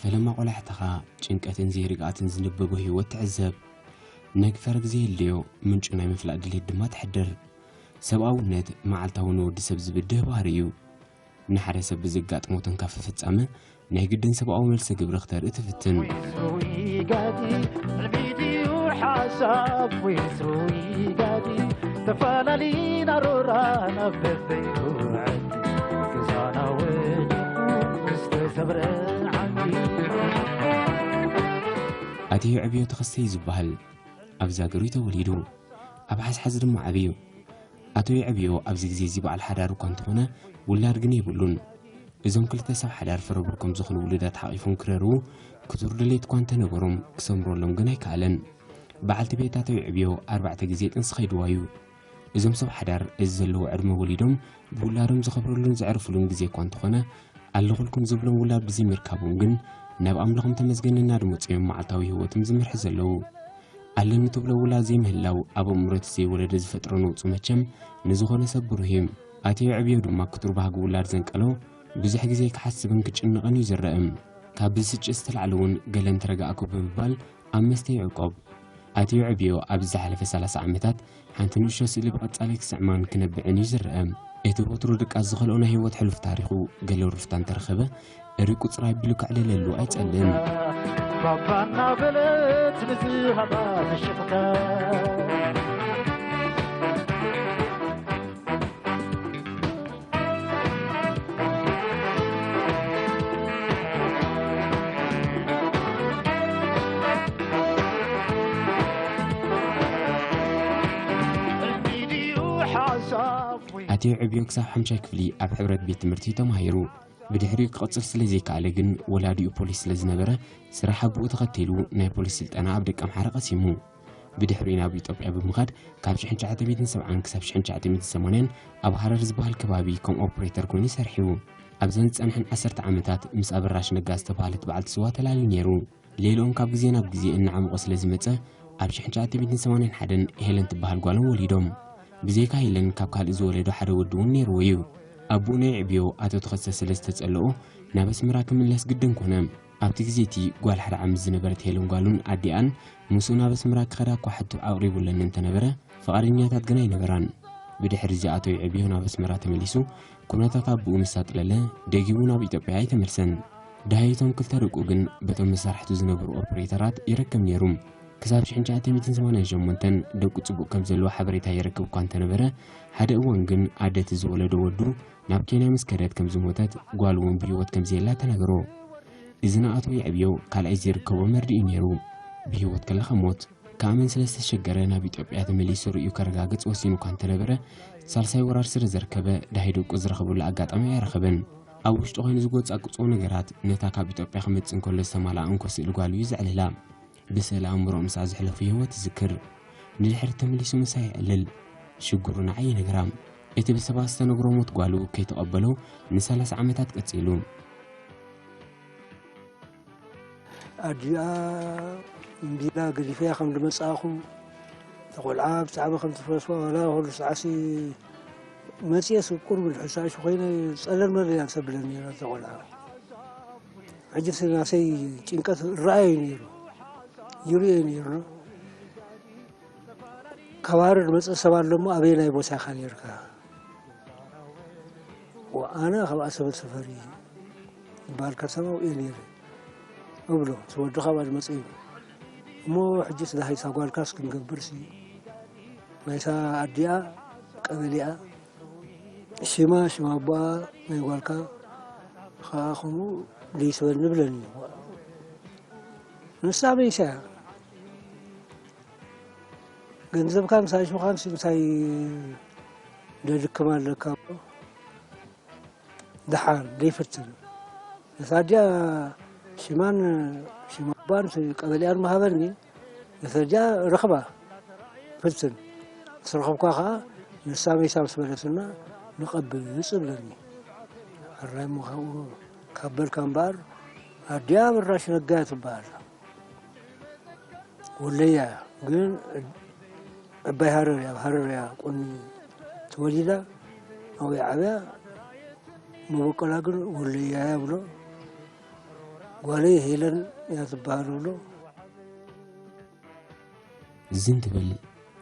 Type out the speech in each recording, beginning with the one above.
ፈለማ ቆላሕታኻ ጭንቀትን ዘይርግኣትን ዝንበቦ ህይወት ትዕዘብ። ነግፈርግ ዘየድልዮ ምንጩ ናይ ምፍላጥ ድሌት ድማ ተሕድር። ሰብኣውነት መዓልታዊ ንወዲ ሰብ ዝብድህ ባህሪ እዩ። ንሓደ ሰብ ብዘጋጥሞ ተንካፊ ፍጻመ ናይ ግድን ሰብኣዊ መልሰ ግብሪ ክተርኢ ትፍትን። ሩይ ጋዲ ዕልሚት እዩ ሓሳብ ወይስ ሩይ ጋዲ ተፈላሊና ሮራ ናብ ደበይ ውዕል ገዛና ወዲቁ ዝተሰብረ ዓዲ ኣትዮ ዕብዮ ተኸስተ እዩ ዝበሃል። ኣብ ዛግሩ እዩ ተወሊዱ። ኣብ ሓዝሓዝ ድማ ዓብዩ። ኣቶ የዕብዮ ኣብዚ ግዜ እዚ በዓል ሓዳር እኳ እንተኾነ ውላድ ግን የብሉን። እዞም ክልተ ሰብ ሓዳር ፍረብር ከም ዝኾኑ ውሉዳት ሓቒፎም ክረርዉ ክቱር ድሌት እኳ እንተነበሮም ክሰምረሎም ግን ኣይከኣለን። በዓልቲ ቤት ኣቶ የዕብዮ ኣርባዕተ ግዜ ጥንሲ ኸይድዋ እዩ። እዞም ሰብ ሓዳር እዚ ዘለዎ ዕድመ ወሊዶም ብውላዶም ዝኸብረሉን ዘዕርፍሉን ግዜ እኳ እንተኾነ ኣለኹልኩም ዝብሎም ውላድ ብዘይምርካቦም ግን ናብ ኣምላኾም ተመስገን እናድመፁ እዮም መዓልታዊ ህይወቶም ዝመርሑ ዘለዉ። ኣለኒ ትብሎ ውላድ ዘይምህላው ኣብ ኣእምሮ እቲ ዘይወለደ ዝፈጥሮ ነውፁ መቸም ንዝኾነ ሰብ ብሩህ እዩ። ኣትዮ ዕብዮ ድማ ክቱር ባህጊ ውላድ ዘንቀሎ ብዙሕ ግዜ ክሓስብን ክጭነቕን እዩ ዝረአ። ካብ ብስጭት ዝተላዕለ እውን ገለ እንተረጋእኩ ብምባል ኣብ መስተ ይዕቆብ። ኣትዮ ዕብዮ ኣብዚ ዝሓለፈ ሰላሳ ዓመታት ሓንቲ ንእሽቶ ስእሊ ብቐጻሊ ክስዕማን ክነብዕን እዩ ዝረአ። እቲ ወትሩ ድቃስ ዝኸልኦ ናይ ህይወት ሕሉፍ ታሪኹ ገለ ሩፍታ እንተረኸበ እሪ ቁጽር ኣቢሉ ከዕልለሉ ኣይጸልእን። ባባ እናበለት ንዝሃባ ትሽቕታ ኣትዮ ዕብዮ ክሳብ ሓምሻይ ክፍሊ ኣብ ሕብረት ቤት ትምህርቲ ተማሂሩ። ብድሕሪኡ ክቕጽል ስለ ዘይከኣለ ግን ወላዲኡ ፖሊስ ስለ ዝነበረ ስራሕ ኣቦኡ ተኸቲሉ ናይ ፖሊስ ስልጠና ኣብ ደቀምሓረ ቀሲሙ። ብድሕሪኡ ናብ ኢትዮጵያ ብምኻድ ካብ ሽሕን ትሽዓተ ሚእትን ሰብዓን ክሳብ ሽሕን ትሽዓተ ሚእትን ሰማንያን ኣብ ሃረር ዝበሃል ከባቢ ከም ኦፕሬተር ኮይኑ ሰሪሑ። ኣብዘን ዝጸንሐን ዓሰርተ ዓመታት ምስ ኣበራሽ ነጋ ዝተባህለት በዓልቲ ስዋ ተላልዩ ነይሩ። ሌልኦም ካብ ግዜ ናብ ግዜ እናዓመቖ ስለ ዝመጸ ኣብ ሽሕን ትሽዓተ ሚእትን ሰማንያን ሓደን ሄለን ትበሃል ጓሎም ወሊዶም። ብዘይካ ሄለን ካብ ካልእ ዝወለዶ ሓደ ወዲ እውን ነይርዎ እዩ። ኣቦኡ ናይ ዕብዮ ኣቶ ተኸስተ ስለ ዝተጸልኦ ናብ ኣስመራ ክምለስ ግድን ኮነ። ኣብቲ ግዜ እቲ ጓል ሓደ ዓመት ዝነበረት ሄለን ጓሉን ኣዲኣን ምስኡ ናብ ኣስመራ ክኸዳ እኳ ሕቶ ኣቕሪቡለን እንተነበረ ፍቓደኛታት ግን ኣይነበራን። ብድሕሪ እዚ ኣቶ ይዕብዮ ናብ ኣስመራ ተመሊሱ ኩነታት ኣቦኡ ምስ ኣጥለለ ደጊሙ ናብ ኢትዮጵያ ኣይተመልሰን። ደሃይቶም ክልተ ደቁ ግን በቶም መሳርሕቱ ዝነበሩ ኦፕሬተራት ይረከብ ነይሩ። ክሳብ ሽሕን ትሽዓተ ሚእትን ሰማንያን ሸሞንተን ደቁ ጽቡቕ ከም ዘለዎ ሓበሬታ ይረክብ እኳ እንተነበረ ሓደ እዋን ግን ኣደ እቲ ዝወለዶ ወዱ ናብ ኬንያ ምስ ከደት ከም ዝሞተት ጓል እውን ብህይወት ከም ዘየላ ተነገሮ። እዚ ንኣቶ የዕብዮ ካልኣይ ዘይርከቦ መርድእ እዩ ነይሩ። ብህይወት ከለኻ ሞት። ክኣምን ስለ ዝተሸገረ ናብ ኢትዮጵያ ተመሊሱ ርእዩ ከረጋግጽ ወሲኑ እኳ እንተነበረ ሳልሳይ ወራር ስለ ዘርከበ ደሃይ ደቁ ዝረኸበሉ ኣጋጣሚ ኣይረኸበን። ኣብ ውሽጡ ኮይኑ ዝጎጻቅጽዎ ነገራት ነታ ካብ ኢትዮጵያ ክመጽእ እንከሎ ዝተማልኣ እንኮ ስእሊ ጓሉ እዩ ዘዕልላ። ብስእሊ ኣእምሮኡ ምስኣ ዘሕለፎ ህይወት ይዝክር። ንድሕሪት ተመሊሱ ምሳይ የዕልል። ሽግሩ ንዓይ ይነግራ። እቲ ብሰባት ዝተነግሮ ሞት ጓሉ ከይተቐበሎ ንሰላሳ ዓመታት ቀጺሉ። ኣዲኣ እምቢላ ገዲፈያ ከም ዝመጻእኹ ተቆልዓ ብጣዕሚ ከም ትፈስዋ ዋላ ኩሉ ሰዓሲ መጽየስ ቁሩብ ሕሳሽ ኮይነ ጸለል መለል እያ ተብለኒ ነይራ ተቆልዓ። ሕጂ እቲ ናሰይ ጭንቀት ይረኣዮ ነይሩ ይርእዮ ነይሩ። ካብ ሃረር ዝመጸ ሰብ ኣሎ እሞ ኣበየናይ ቦታ ኢኻ ነይርካ? ኣነ ካብ ኣሰበ ተፈሪ ዝበሃል ከተማ ውየ ነይረ እብሎ። እቲ ወዲ ካብኣ ዝመጸ እዩ። እሞ ሕጂስ ደሃይ እታ ጓልካስ ክንገብርሲ ናይታ ኣዲኣ ቀበሌኣ ሽማ ሽማ ኣቦኣ ናይ ጓልካ ኸዓ ከምኡ ደይትበል ንብለኒ። ንሳ መይሳ እያ። ገንዘብካ ምሳይ ሽምኻን እንታይ ደድክም ኣለካ እሞ ደሓን ደይፍትን ነታ ኣዲኣ ሽማን ሽማ ኣባን ቀበሊኣን ምሃበኒ ነታ ኣዲኣ ረኽባ ፍትን ምስ ረኸብኳ ኸዓ ንሳ መይሳ ምስ በለትና ንቐብጽ እብለኒ ሕራይ እሞ ካብኡ ካብ በልካ እምበኣር ኣዲኣ ኣበራሽ ነጋ ትበሃል ወለያ ግን ዕባይ ሃረር እያ፣ ኣብ ሃረር እያ ቁኒ ተወሊዳ ኣብያ ዓብያ መበቆላ ግን ወለያ እያ ብሎ ጓለይ ሄለን እያ ትበሃል ብሎ። ዝን ትብል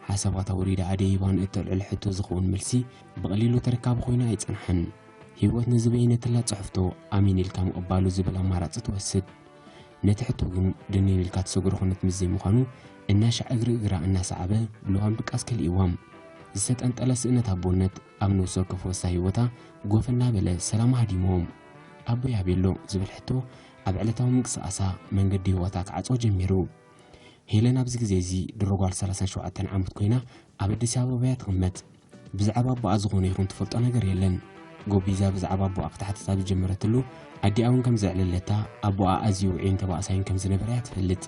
ሓሳባታ ወሪዳ ኣደይ ሂባ ንእተልዕሎ ሕቶ ዝኸውን መልሲ ብቐሊሉ ተረካቢ ኮይኑ ኣይጸንሓን። ህይወት ንዝበየነትላ ጽሕፍቶ ኣሜን ኢልካ ምቕባሉ ዝብል ኣማራጺ ትወስድ። ነቲ ሕቶ ግን ደኒን ኢልካ ትሰግሮ ኩነት ምስ ዘይምዃኑ እናሻዕ እግሪ እግራ እናሰዓበ ልዋም ድቃስ ከሊእዋ። ዝተጠንጠለ ስእነት ኣቦነት ኣብ ነብሲ ወከፍ ወሳ ህይወታ ጎፍ እናበለ ሰላማ ሃዲምዎ። ኣቦይ ኣበይ ኣሎ ዝብል ሕቶ ኣብ ዕለታዊ ምንቅስቓሳ መንገዲ ህይወታ ክዓጽዎ ጀሚሩ። ሄለን ኣብዚ ግዜ እዚ ድሮ ጓል ሰላሳን ሸውዓተን ዓመት ኮይና ኣብ ኣዲስ ኣበባ እያ ትቕመጥ። ብዛዕባ ኣቦኣ ዝኾነ ይኹን ትፈልጦ ነገር የለን። ጎቢዛ ብዛዕባ ኣቦኣ ክትሓትት ኣብ ዝጀመረትሉ ኣዲኣ እውን ከም ዘዕለለታ ኣቦኣ ኣዝዩ ውዑይን ተባእሳይን ከም ዝነበረ እያ ትፈልጥ።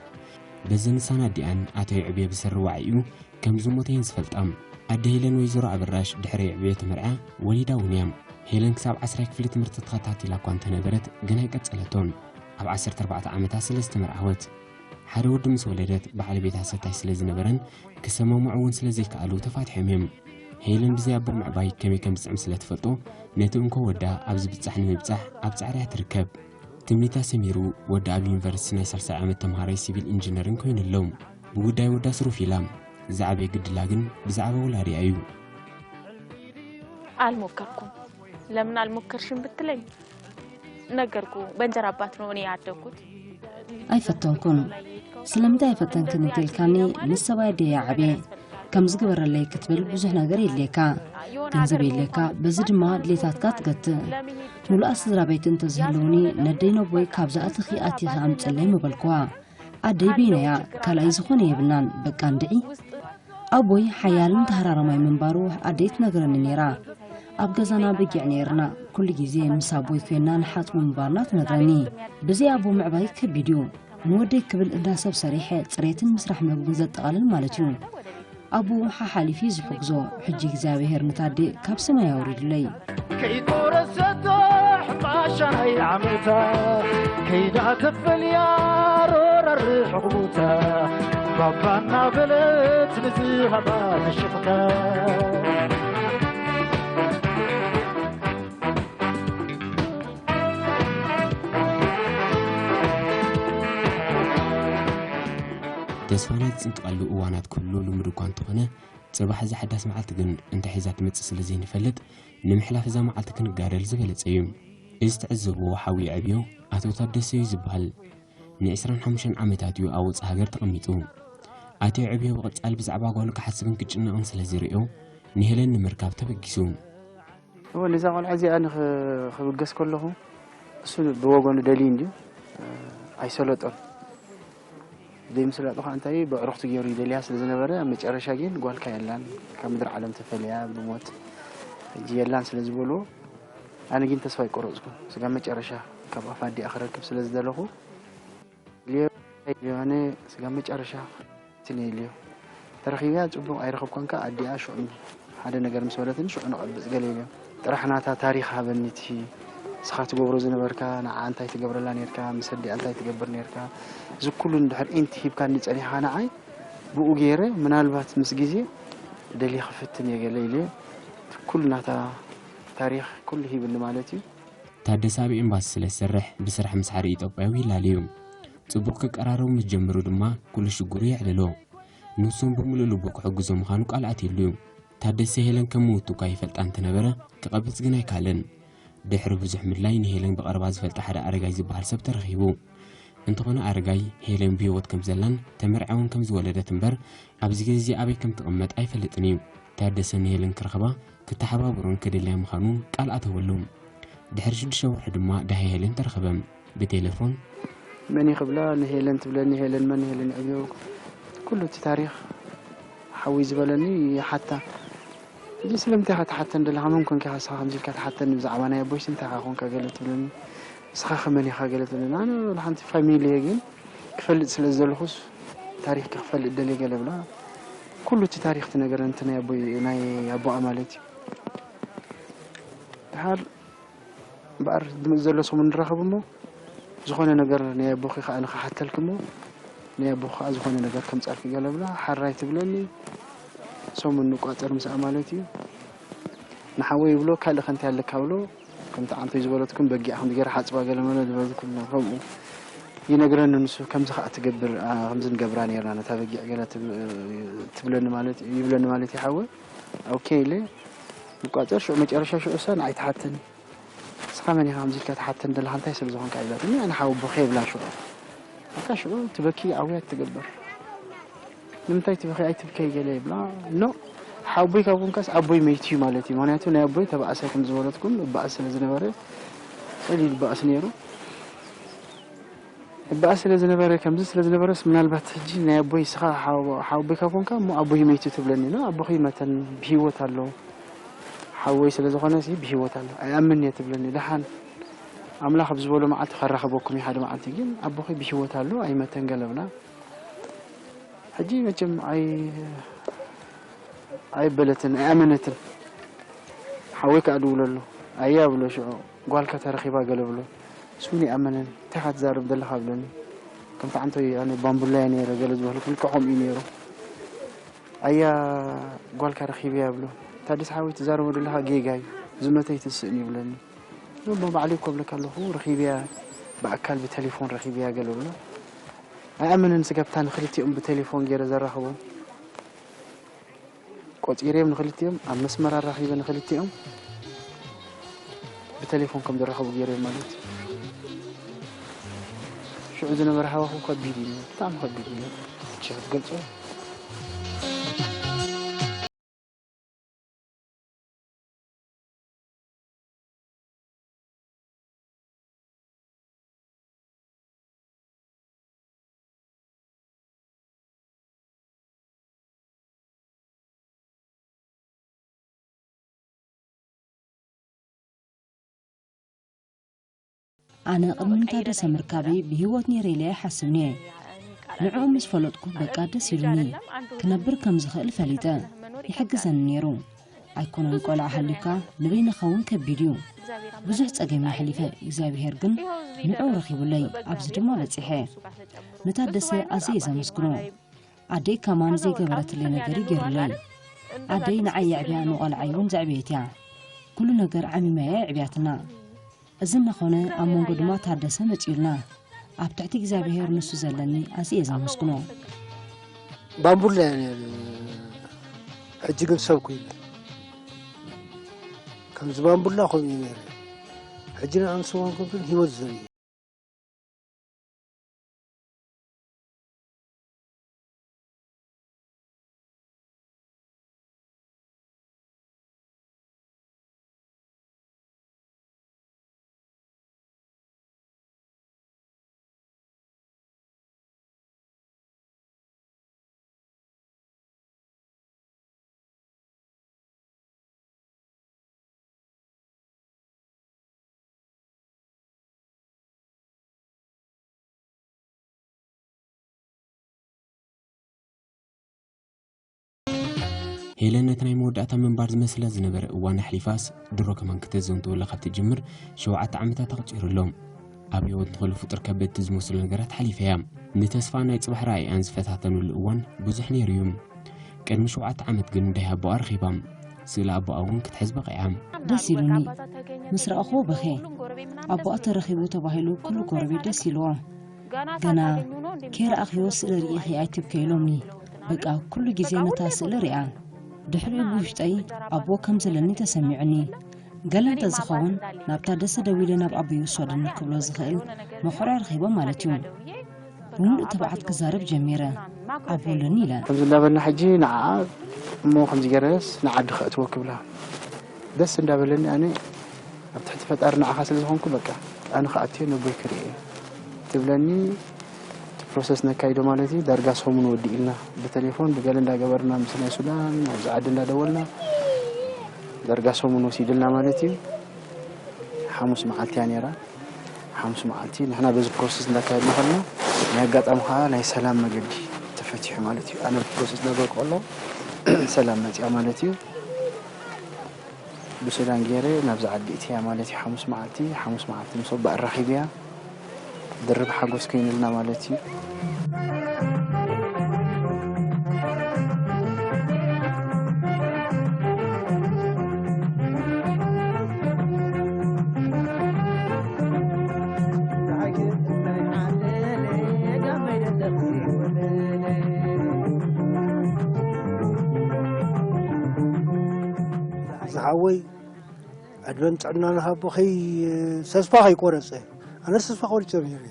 በዚ ንሳን ኣዲኣን ኣቶ የዕብየ ብሰሪ ዋዒኡ ከም ዝሞተ እየን ዝፈልጣ። ኣደ ሄለን ወይዘሮ ኣበራሽ ድሕሪ የዕብየ ተመርዓ ወሊዳ እውን እያ። ሄለን ክሳብ ዓስራይ ክፍሊ ትምህርቲ ተኸታቲላ እኳ እንተነበረት ግን ኣይቀጸለቶን። ኣብ ዓሰርተ ኣርባዕተ ዓመታ ስለ ዝተመርዓወት ሓደ ወዲ ምስ ወለደት በዓል ቤታ ሰታይ ስለ ዝነበረን ክሰማምዑ እውን ስለ ዘይከኣሉ ተፋቲሖም እዮም። ሄለን ብዘይ ኣቦ ምዕባይ ከመይ ከም ዝጥዕም ስለ ትፈልጦ ነቲ እንኮ ወዳ ኣብ ዝብጻሕ ንምብጻሕ ኣብ ጻዕሪ እያ ትርከብ። ትምኒታ ሰሚሩ ወዳ ኣብ ዩኒቨርሲቲ ናይ ሳልሳይ ዓመት ተምሃራይ ሲቪል ኢንጂነሪንግ ኮይኑ ኣሎ። ብጉዳይ ወዳ ስሩፍ ኢላ ዝዓበየ ግድላ ግን ብዛዕባ ወላዲኣ እዩ። አልሞከርኩም። ለምን አልሞከርሽም ብትለኝ ነገርኩ። በእንጀራ አባት ነው እኔ ያደግኩት። ኣይፈተንኩን። ስለምንታይ ኣይፈተንክን እንተልካኒ ምስ ሰብኣይ ደየ ዓብየ ከም ዝግበረለይ ክትብል ብዙሕ ነገር የድልየካ፣ ገንዘብ የድልየካ። በዚ ድማ ድሌታትካ ትገትእ። ሙሉኣት ስድራ ቤት እንተዝህልውኒ ነደይ ነቦይ ካብዛ ኣትኺ ኣቲኺ ኣምፅለይ ምበልክዋ። ኣደይ በይነያ ካልኣይ ዝኾነ የብልናን። በቃ እንድዒ ኣቦይ ሓያልን ተሃራራማይ ምንባሩ ኣደይ ትነግረኒ ነይራ። ኣብ ገዛና በጊዕ ነይርና። ኩሉ ግዜ ምስ ኣቦይ ኮይና ንሓጽቡ ምንባርና ትነግረኒ። ብዘይ ኣቦ ምዕባይ ከቢድ እዩ። ንወደይ ክብል እንዳ ሰብ ሰሪሐ ጽሬትን ምስራሕ መግብን ዘጠቓልል ማለት እዩ። ኣቦኡ ሓሓሊፉ እዩ ዝሕግዞ። ሕጂ እግዚኣብሄር ንታዴ ካብ ሰማይ ኣውሪዱለይ። ከይቆረሰቶ ሕንባሻ ናይ ዓመታ ከይዳ ተፈልያ ሮራር ሕቕቡታ ባባ እናበለት ንዝሃባ ንሽቕታ። ተስፋና ዝጽንቀቐሉ እዋናት ክህሉ ልሙድ እኳ እንተኾነ፣ ጽባሕ እዛ ሓዳስ መዓልቲ ግን እንታይ ሒዛ ትመጽእ ስለ ዘይንፈልጥ፣ ንምሕላፍ እዛ መዓልቲ ክንጋደል ዝበለጸ እዩ። እዚ ትዕዘብዎ ሓው የዕብዮ ኣቶ ታደሰ እዩ ዝበሃል። ንዕስራን ሓሙሽተን ዓመታት እዩ ኣብ ወጻኢ ሃገር ተቐሚጡ። ኣቶ የዕብዮ ብቐጻሊ ብዛዕባ ጓሉ ክሓስብን ክጭነቕን ስለ ዝርእዮ፣ ንሄለን ንምርካብ ተበጊሱ። እወ፣ ነዛ ቆልዓ እዚኣ ንኽ-፣ ክብገስ ከለኹ፣ እሱ ብወገኑ ደልዩ እንድዩ፣ ኣይሰለጦን። ዘይምስላጡ ከዓ እንታይ እዩ፣ በዕሩኽቲ ገይሩ ይደልያ ስለ ዝነበረ፣ ኣብ መጨረሻ ግን ጓልካ የላን፣ ካብ ምድሪ ዓለም ተፈልያ ብሞት፣ ሕጂ የላን ስለ ዝበልዎ፣ ኣነ ግን ተስፋ ኣይቆረጽኩን። ስጋብ መጨረሻ ካብ ኣፍ ኣዲኣ ክረክብ ስለ ዝደለኹ፣ ልዮ፣ ልዮ፣ ኣነ ስጋብ መጨረሻ ትንየ ልዮ። ተረኺብያ ጽቡቕ ኣይረኸብኳን ከኣ ኣዲኣ ሽዑ ሓደ ነገር ምስ በለትኒ ሽዑ ንቐብጽ ገለ ኢልዮ። ጥራሕ ናታ ታሪኽ ሃበኒ እቲ ንስኻ ትገብሮ ዝነበርካ፣ ንዓ እንታይ ትገብረላ ኔርካ፣ ምስ ኣዲኣ እንታይ ትገብር ኔርካ፣ እዚ ኩሉ እንድሕር ኢንቲ ሂብካኒ ጸኒሕካ ንዓይ ብኡ ገይረ ምናልባት ምስ ግዜ ደልየ ክፍትን እየ ገለ ኢልዮ። ኩሉ ናታ ታሪኽ ኩሉ ሂብኒ ማለት እዩ። ታደሰ ኣብ ኤምባሲ ስለ ዝሰርሕ ብስራሕ ምስ ሓደ ኢትዮጵያዊ ይላለዩ። ጽቡቕ ክቀራረቡ ምስ ጀመሩ ድማ ኩሉ ሽግሩ የዕልሎ። ንሱን ብምሉእ ልቡ ክሕግዞ ምዃኑ ቃል ኣትዩሉ እዩ። ታደሰ ሄለን ከም ምውቱ እኳ ይፈልጣ እንተነበረ ክቐብጽ ግን ኣይካለን። ድሕሪ ብዙሕ ምድላይ ንሄለን ብቐረባ ዝፈልጣ ሓደ ኣረጋይ ዝበሃል ሰብ ተረኺቡ። እንተኾነ ኣረጋይ ሄለን ብህይወት ከም ዘላን ተመርዕውን ከም ዝወለደት እምበር ኣብዚ ግዜ ኣበይ ከም ትቕመጥ ኣይፈልጥን እዩ። ታደሰ ንሄለን ክረኽባ ክተሓባበሮን ክደልያ ምዃኑ ቃል ኣተወሉ። ድሕሪ ሽዱሽተ ወርሒ ድማ ደሃይ ሄለን ተረኸበ። ብቴሌፎን መን ይኽብላ ንሄለን ትብለኒ፣ ሄለን መን፣ ሄለን ዕብዮ፣ ኩሉ እቲ ታሪኽ ሓዊ ዝበለኒ ይሓታ። እዚ ስለምንታይ ኢኻ ትሓተን ዘለኻ? መን ኮንካ ኢኻ ንስኻ ከምዚ ኢልካ ትሓተኒ ብዛዕባ ናይ ኣቦይስ እንታይ ኢኻ ኮንካ ገለ ትብለኒ? ንስኻ ከመን ኢኻ ገለ ትብለኒ? ኣነ ወላ ሓንቲ ፋሚሊ እየ ግን ክፈልጥ ስለ ዝደለኹስ ታሪኽ ክፈልጥ ደልየ ገለ ብላ። ኩሉ እቲ ታሪኽ ትነገረኒ፣ እቲ ናይ ኣቦይ፣ ናይ ኣቦኣ ማለት እዩ። ድሓር እምበኣር ድምፅ ዘሎ ሰሙን ንራኸብ እሞ ዝኾነ ነገር ናይ ኣቦኺ ከዓ ንኽሓተልኪ እሞ ናይ ኣቦኺ ከዓ ዝኾነ ነገር ከምፃልኪ ገለ ብላ ሓራይ ትብለኒ። ሰሙን ንቋፀር ምስኣ ማለት እዩ። ንሓወይ ይብሎ ካልእ ከንቲ ኣለካ ብሎ ከምቲ ዓንቶይ ዝበለትኩም በጊዕ ከምቲ ገይረ ሓፅባ ገለ መለ ዝበልኩም ከምኡ ይነግረኒ ንሱ። ከምዚ ከኣ ትገብር፣ ኣ፣ ከምዚ ንገብራ ነርና ነታ በጊዕ ገለ ትብ-፣ ትብለኒ ማለት፣ ይብለኒ ማለት እዩ ሓወይ። ኦኬ ኢለ ይቋጸር። ሽዑ መጨረሻ ሽዑ እሳ ንዓይ ትሓተኒ። "ንስኻ መን ኢኻ ከምዚ ኢልካ ትሓተኒ ዘለኻ? እንታይ ሰብ ዝኾንካ?" ይብላትኒ። ኣነ ሓወቦኺ ይብላ ሽዑ። በቃ ሽዑ ትበኪ፣ ዓውያት ትገብር። "ንምንታይ ትበኺ? ኣይትብከይ" ገለ ይብላ። ኖ፣ ሓወቦይ ካብ ኮንካስ ኣቦይ መይቱ እዩ ማለት እዩ። ምኽንያቱ ናይ ኣቦይ ተባእሰ ከም ዝበለትኩም፣ እባእስ ስለ ዝነበረ፣ ቀሊል ይባእስ ነይሩ። እባእስ ስለ ዝነበረ፣ ከምዚ ስለ ዝነበረስ፣ ምናልባት ሕጂ ናይ ኣቦይ፣ "ንስኻ ሓው-፣ ሓወቦይ ካብ ኮንካ እሞ ኣቦይ መይቱ" ትብለኒ። ኖ፣ ኣቦኺ መተን ብህይወት ኣሎ። ሓወይ ስለ ዝኾነ ሲ ብህይወት ኣሎ። "ኣይኣምን እየ" ትብለኒ። ደሓን ኣምላኽ ኣብ ዝበሎ መዓልቲ ከራኽበኩም እዩ ሓደ መዓልቲ፣ ግን ኣቦኺ ብህይወት ኣሎ፣ ኣይመተን ገለ ብላ። ሕጂ መቸም ኣይ-፣ ኣይበለትን፣ ኣይኣመነትን። ሓወይ ከኣ ድውለሉ። "ኣያ" ብሎ ሽዑ፣ "ጓልካ ተረኺባ" ገለ ብሎ። ንሱ እውን ይኣመነን። "እንታይ ኢኻ ትዛረብ ዘለኻ?" ብለኒ። ከምቲ ዓንቶይ ኣነ ባምቡላ እየ ነይረ ገለ ዝበልኩ፣ ልክዕ ከምኡ እዩ ነይሩ። "ኣያ ጓልካ ረኺበያ" ብሎ። "ታደሰ ሓወይ ትዛረቦ ዘለኻ ጌጋ እዩ። ዝመተ ኣይትስእን" ይብለኒ። እሞ ባዕለይ እኮ እብለካ ኣለኹ፣ ረኺበያ፣ ብኣካል ብቴሌፎን ረኺበያ ገለ ብሎ። ኣይኣመነን። ስጋብ እታ ንክልቲኦም ብቴሌፎን ገይረ ዘራኽቦም ቆጺረዮም፣ ንክልቲኦም ኣብ መስመር ኣራኺበ፣ ንክልቲኦም ብቴሌፎን ከም ዘራኸቡ ገይረዮም ማለት እዩ። ሽዑ ዝነበረ ሃዋህው ከቢድ እዩ፣ ብጣዕሚ ከቢድ እዩ። ብቻ ክትገልጾ ኣነ ቅድሚ ንታደሰ ምርካበይ ብህይወት ነይረ ኢለ ኣይሓስብን እየ። ንዕኡ ምስ ፈለጥኩ በቃ ደስ ኢሉኒ። ክነብር ከም ዝኽእል ፈሊጠ። ይሕግዘኒ ነይሩ። ኣይኮነን ቆልዓ ሃልዩካ ንበይንኻ እውን ከቢድ እዩ። ብዙሕ ጸገም እየ ኣሕሊፈ፣ እግዚኣብሄር ግን ንዕኡ ረኺቡለይ፣ ኣብዚ ድማ በጺሐ። ንታደሰ ኣዝየ እየ ዘመስግኖ። ኣደይ ከማን ዘይገበረትለይ ነገር እዩ ገይሩለይ። ኣደይ ንዓይ የዕብያ ንቖልዓይ እውን ዘዕበየት እያ። ኩሉ ነገር ዓሚማ'ያ የዕብያትና። እዚ እናኾነ ኣብ መንጎ ድማ ታደሰ መጺኡልና። ኣብ ትሕቲ እግዚኣብሄር ንሱ ዘለኒ ኣዝየ እየ ዘመስግኖ። ባምቡላ እየ ነይረ፣ ሕጂ ግን ሰብ ኮይነ። ከምዚ ባምቡላ ከምኡ እዩ ነይረ። ሕጂ ንኣምስዋን ግን ህይወት ዘርኢ ሄለን ነቲ ናይ መወዳእታ ምንባር ዝመስላ ዝነበረ እዋን ኣሕሊፋስ፣ ድሮ ከማን ክተዘንትወላ ካብ ትጅምር ሸውዓተ ዓመታት ኣቑጺሩ ኣሎ። ኣብ ህይወት ንኹሉ ፍጡር ከበድቲ ዝመስሉ ነገራት ሓሊፋ እያ። ንተስፋ ናይ ጽባሕ ራእይኣን ዝፈታተኑሉ እዋን ብዙሕ ነይሩ እዩ። ቅድሚ ሸውዓተ ዓመት ግን ደይ ኣቦኣ ረኺባ። ስእሊ ኣቦኣ እውን ክትሕዝ በቒዓ። ደስ ኢሉኒ። ምስ ረኣኹዎ በኽየ። ኣቦኣ ተረኺቡ ተባሂሉ ኩሉ ጎረቤት ደስ ኢልዎ። ገና ከይረኣኽዮ ስእሊ ርኢኺ ኣይትብከ ኢሎምኒ። በቃ ኩሉ ግዜ ነታ ስእሊ ሪኣ። ድሕሪኡ ብውሽጠይ ኣቦ ከም ዘለኒ ተሰሚዑኒ። ገለ እንተዝኸውን ናብታ ደሰ ደዊለ ናብ ኣቦይ ውሰዱኒ ክብሎ ዝኽእል መኹርዒ ረኺቦ ማለት እዩ። ብምሉእ ትብዓት ክዛረብ ጀሚረ። ኣቦ ኣለኒ ኢለ። ከምዚ እንዳበልና ሕጂ ንዓኣ እሞ ከምዚ ገይረስ ንዓዲ ከእትዎ ክብላ ደስ እንዳበለኒ ኣነ ኣብ ትሕቲ ፈጣሪ ንዓኻ ስለ ዝኾንኩ በቃ ኣነ ክኣትዮ ነቦይ ክርኢ እየ ትብለኒ። እቲ ፕሮሰስ ነካይዶ ማለት እዩ። ዳርጋ ሰሙን ወዲእልና ብቴሌፎን ብገለ እንዳገበርና ምስ ናይ ሱዳን ኣብዚ ዓዲ እንዳደወልና ዳርጋ ሰሙን ወሲድልና ማለት እዩ። ሓሙስ መዓልቲ እያ ነይራ። ሓሙስ መዓልቲ ንሕና በዚ ፕሮሰስ እንዳካየድና ከለና ናይ ኣጋጣሚ ከዓ ናይ ሰላም መገዲ ተፈቲሑ ማለት እዩ። ኣነ ፕሮሰስ ነበርኩ ከሎ ሰላም መፅያ ማለት እዩ። ብሱዳን ገይረ ናብዚ ዓዲ እትያ ማለት እዩ። ሓሙስ መዓልቲ ሓሙስ መዓልቲ ምስ ወባ ኣራኺብያ ድርብ ሓጎስ ኮይኑልና ማለት እዩ። ወይ ዕድመን ጥዕናን ሃቦ ከይ ተስፋ ከይቆረጸ። ኣነ ተስፋ ቆሪጸ ነይረ።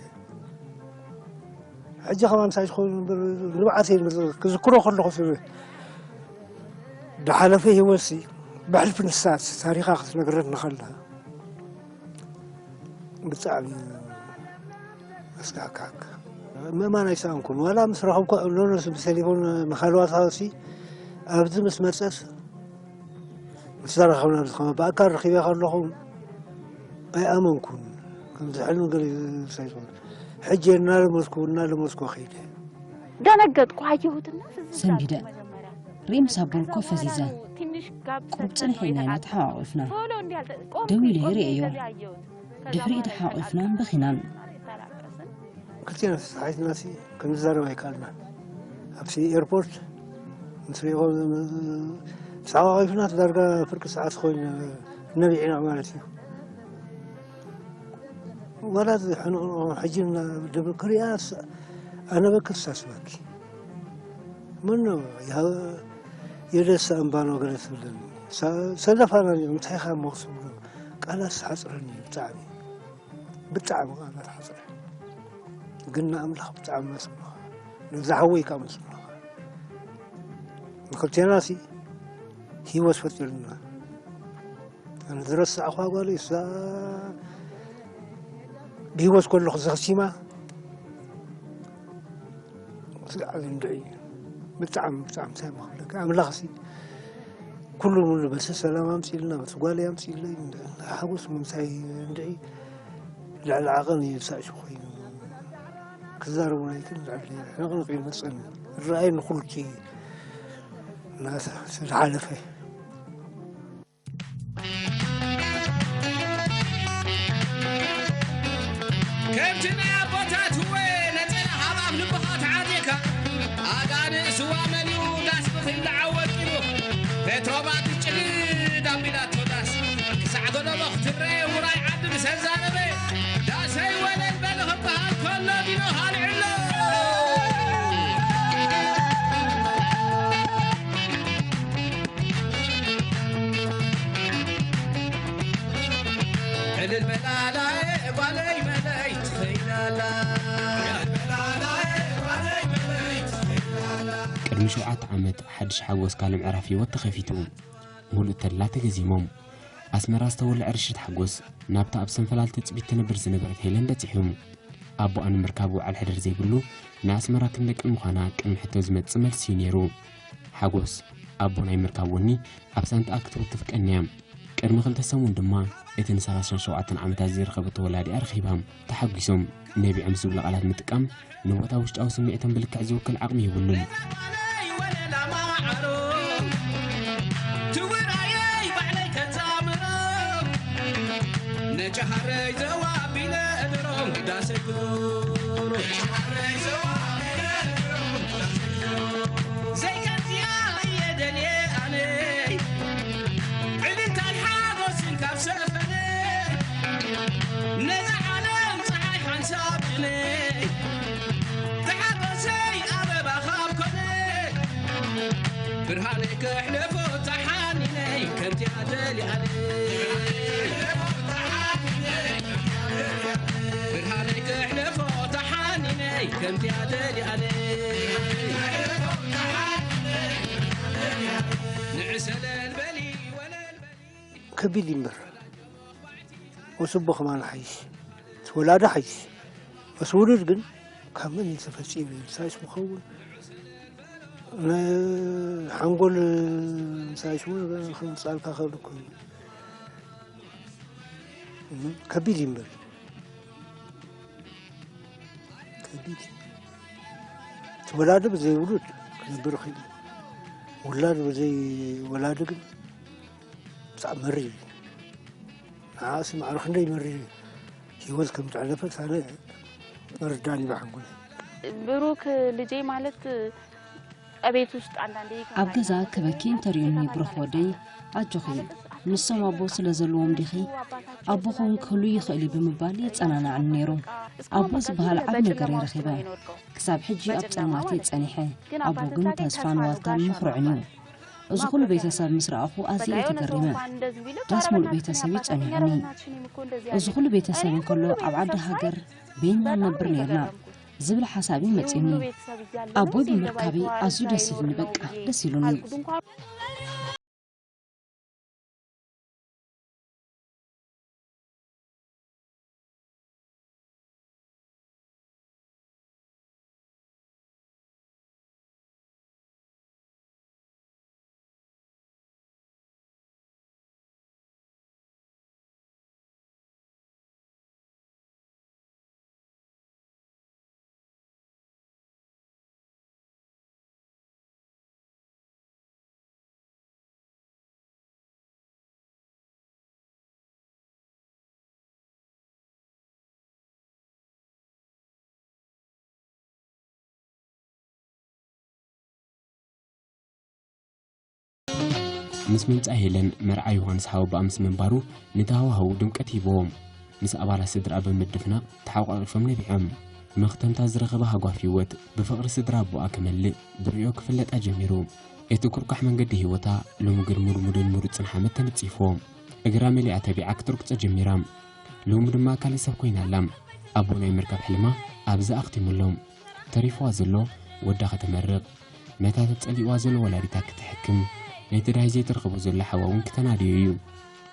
ሕጂ ከማን ምሳይ ዝኾኑ እምበር ንብዓት እየ ክዝክሮ ከለኹ ዝሓለፈ ህይወትሲ ብሕልፊ ንሳ ታሪኻ ክትነግረኒ ከላ ብጣዕሚ ኣስካካክ ምእማን ኣይሰኣንኩን። ዋላ ምስ ረኸብኩ ሎኖስ ብቴሌፎን መኻልዋታሲ ኣብዚ ምስ መጸስ ምስ ተራኸብና ብዝኸመ ብኣካል ረኺበ ከለኹ ኣይኣመንኩን። ከምዚ ሕልሚ ገለ ሳይኮን ሕጂ እናለመስኩ እናለመስኩ ከይደ። ደነገጥኩ። ኣየሁትና ትዝ እንዳለኝ ሰንቢደ። መጀመሪያ። ሪም ሳብ በልኮ ፈዚዘ። ትንሽ ጋብ ቁሩብ ጽንሕ ኢልና ኢና ተሓቋቒፍና። ቶሎ እንዲያልጠ- ቆም- ደው ኢለ ቆም- ይርእየዮ። እያየሁት። ከዛ ድሕሪኡ ቆም- ተሓቋቒፍናን በኺናን። ተላቀስን። ክልቴና ተተሓሒዝናሲ ክንዛረብ ኣይከኣልናን። ኣብቲ ኤርፖርት ምስ ሪኦ ተሓቋቒፍና ዳርጋ ፍርቂ ሰዓት ኮይኑ ነቢዕና ማለት እዩ። ዋላ ሕንቕንቕ ሕጂ ደብ ክሪኣስ ኣነ በክር ሳስበኪ ምኖ የደሳ እምባኖ ገለ ትብለኒ ሰለፋና እንታይ ኻ ሞክስ ብሎ ቃላት ሓፅረኒ ብጣዕሚ ብጣዕሚ ቃላት ሓፅረ ግን ንኣምላኽ ብጣዕሚ መስግኖ ነዛ ሓወይ ከዓ መስግኖ ንክልቴናሲ ህይወት ፈጢሩና ኣነ ዝረሳዕኳ ጓል እሳ ብህይወት ከለኹ ዘኽሲማ ስጋዕ ዝንድዒ ብጣዕሚ ብጣዕሚ እንታይ መኽብለካ ኣምላኽሲ ኩሉ ሙሉ በሰ ሰላም ኣምፅልና በቲ ጓል ኣምፅልና ሓጎስ ምምሳይ እንድዒ ልዕሊ ዓቐን ይብሳዕ ኮይኑ ክዛረቡ ናይትን ልዕሊ ሕንቕንቕ ይመፀኒ ዝረኣየ ንኩልኪ ናታ ስለዝሓለፈ ከምቲ ናይ ኣቦታት ህወ ነፀላ ሃባብ ልብኻ ተዓጢኻ ኣጋንእ ስዋ መሊኡ ዳስ ብኺላ ዓወቂሉ ፔትሮማክስ ጭድድ ኣቢላቶ ዳስ ክሳዕ ገለቦ ክትረአ ውራይ ዓዲ ብሰዛረበ ዳሰይ ወለል በል ክበሃል ከሎ ዲኖ ሃልዕሎ ዕልል በላላየ ጓለይ መለይ ትኸይዳላ ቅድሚ ሸውዓተ ዓመት ሓድሽ ሓጎስ ካልእ ምዕራፍ ህይወት ተኸፊቱ። ምሉእ ተድላ ተገዚሞም። ኣስመራ ዝተወልዐ ርሽት ሓጎስ ናብታ ኣብ ሰንፈላል ትጽቢት ትነብር ዝነበረት ሄለን በጺሑ። ኣቦኣ ንምርካብ ውዓል ሕደር ዘይብሉ ንኣስመራ ክንደቅን ምዃና ቅድሚ ሕቶ ዝመጽእ መልሲ እዩ ነይሩ። ሓጎስ ኣቦ ናይ ምርካብ ወኒ ኣብ ሳንጣኣ ክትውትፍ ቀንያ። ቅድሚ ክልተ ሰሙን ድማ እቲ ንሰላሳን ሸውዓተን ዓመታት ዝረኸበቶ ወላዲኣ ረኺባ። ተሓጒሶም ነቢዖም ዝብሉ ቃላት ምጥቃም ንቦታ ውሽጣዊ ስምዒቶም ብልክዕ ዝውክል ዓቕሚ የብሉን። ትውራየይ ባዕለይ ከዛምሮ ነጨሃረይ ዘዋቢለ እድሮም ዳሰይ ክብሩ ዘይከዚያ እየ ደልየ ኣነይ ዕልልታይ ሓጎስን ካብ ሰፈነይ ነዛ ዓለም ፀሓይ ሓንሳብ ድነይ ተሓጎሰይ ኣበባ ካብ ኮነ ብርሃነይ ከሕልፎ ተሓኒነይ ከምዚኣ ደሊኣለይ ብርሃነይ ከሕልፎ ተሓኒነይ ከምዚኣ ደሊኣለይ ንዕሰለል በሊ ወለል በሊ ከቢድ እዩ እምበር ወስቦ ከማን ሓይሽ እቲ ወላዲ ሓይሽ መስ ውሉድ ግን ካብ መን እዩ ተፈፂሙ እዩ ምሳይስ ምኸውን ሓንጎል ምሳይስ እውን ከምፃልካ ከብልኩ ከቢድ እዩ እምበር ከቢድ እዩ እቲ ወላዲ ብዘይ ውሉድ ክነብር ኽእል ውላድ ብዘይ ወላዲ ግን ብጣዕሚ መሪር እዩ ንዓእሲ ማዕረ ክንደይ መሪር እዩ ህይወት ከም ዝዕለፈት ኣነ መርዳን ይባሓንኩነ ብሩክ ልጄ ማለት ቤት ውስጥ አንዳንዴ ኣብ ገዛ ክበኪ እንተርእዩኒ ብሩኽ ወደይ ኣጆኺ ንሶም ኣቦ ስለ ዘለዎም ዲኺ ኣቦኹም ክህሉ ይኽእል እዩ ብምባል የጸናንዓኒ ነይሩ ኣቦ ዝበሃል ዓብ ነገር ይረኺበ ክሳብ ሕጂ ኣብ ጸልማት እየ ጸኒሐ ኣቦ ግን ተስፋን ዋልታን ምኽርዕን እዩ እዚ ኩሉ ቤተሰብ ምስ ረኣኹ ኣዝየ እየ ተገሪመ። ዳስ ሙሉእ ቤተሰብ እዩ ጸኒሑኒ። እዚ ኩሉ ቤተሰብ እንከሎ ኣብ ዓዲ ሃገር በይንና ንነብር ነይርና ዝብል ሓሳብ እዩ መጺኡኒ። ኣቦይ ብምርካበይ ኣዝዩ ደስ ኢሉኒ፣ በቃ ደስ ኢሉኒ። ምስ ምምጻእ ሄለን መርዓ ዮሃንስ ሓወቦኣ ምስ ምንባሩ፣ ነቲ ሃዋህው ድምቀት ሂብዎ። ምስ ኣባላት ስድራ ብምድፍናቕ ተሓቋቒፎም ነቢዖም። መኽተምታ ዝረኸበ ሃጓፍ ህይወት ብፍቕሪ ስድራ ኣቦኣ ክመልእ ብርእዮ ክፍለጣ ጀሚሩ። እቲ ኩርኳሕ መንገዲ ህይወታ ሎሚ ግን ሙድሙድን ምሩጽን ሓመድ ተነጺፍዎ። እግራ መሊኣ ተቢዓ ክትርግጾ ጀሚራ። ሎሚ ድማ ካልእ ሰብ ኮይና ኣላ። ኣቦ ናይ ምርካብ ሕልማ ኣብዚ ኣኽቲሙ ኣሎ። ተሪፍዋ ዘሎ ወዳ ከተመርቕ፣ ነታ ተጸሊእዋ ዘሎ ወላዲታ ክትሕክም፣ ነቲ ዳይ ዘይትረኽቦ ዘሎ ሓዋ እውን ክተናድዮ እዩ።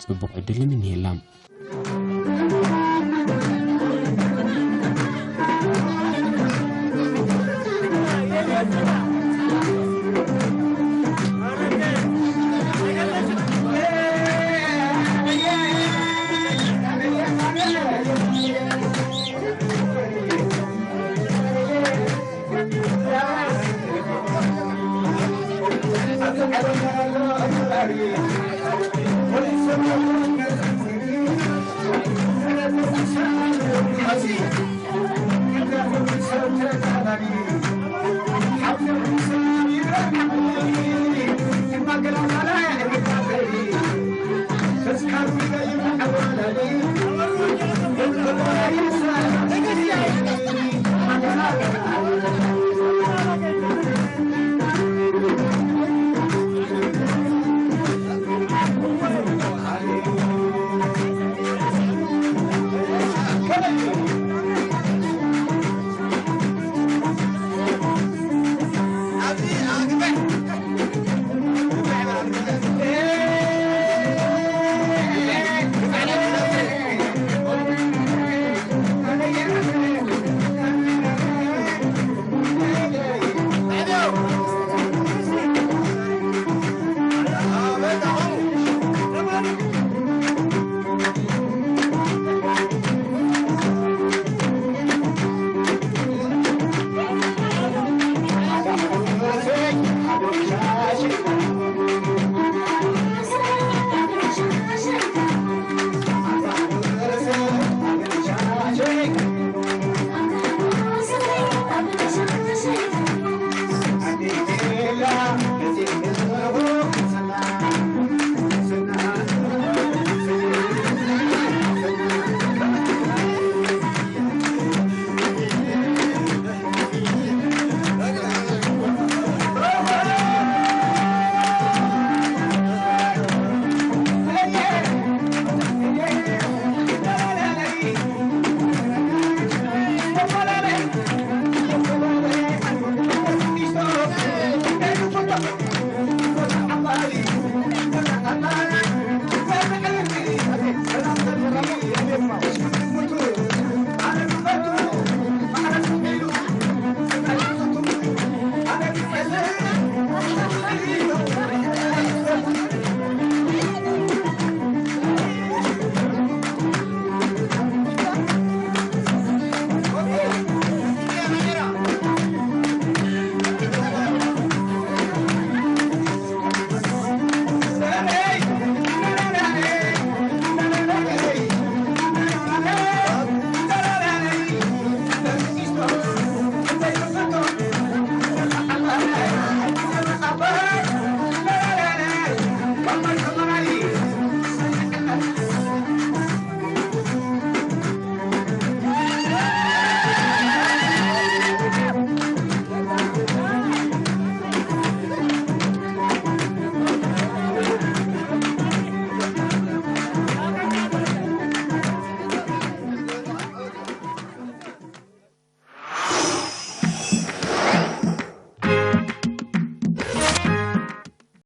ጽቡቕ ዕድል ንምንየላ።